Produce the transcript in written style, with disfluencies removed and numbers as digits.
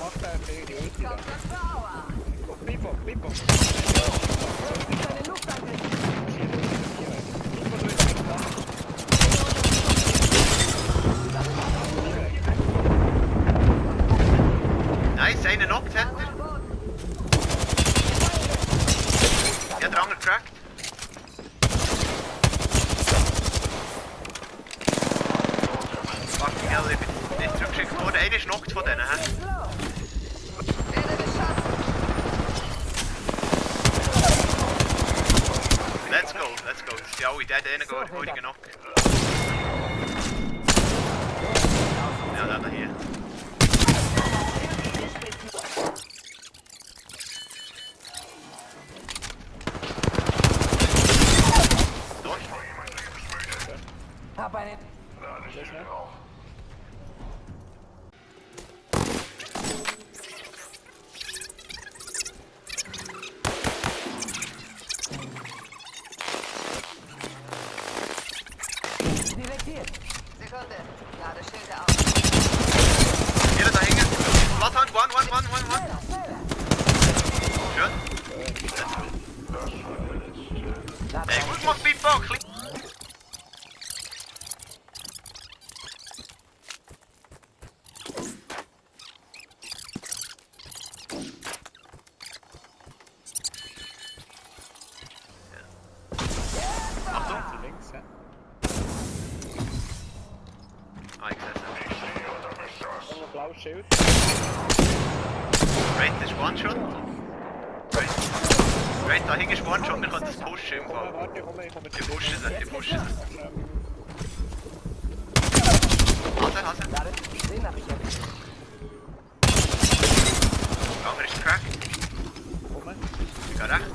macht er die Ulti da. Pipo. Eine Luftangriff. Pipo, du bist nicht da. Nice, einen knockt hat er. Ja, der andere crackt. Fucking hell, ich bin nicht zurückgeschickt worden. Einer ist knockt von denen, hä? Let's go. Ja, alle dead, einer geht knock. Ja, der da hier. Durch. Hab einen. Detektiert. Sekunde. Ladeschilde auf. Jeder da hängen. Bloodhound, one. Schön. Ey, gut gemacht, Pipo. Achtung. Links, ja. Ah, ich sehe Noch ein blaues Schild. es. Great ist One-Shot. Great, da hinten ist One-Shot, wir können das pushen im Fall. Warte, ich komme. Die pushen sie. Hase. Den hab ich erwischt. Der andere ist cracked. Komme. Ich gehe rechts.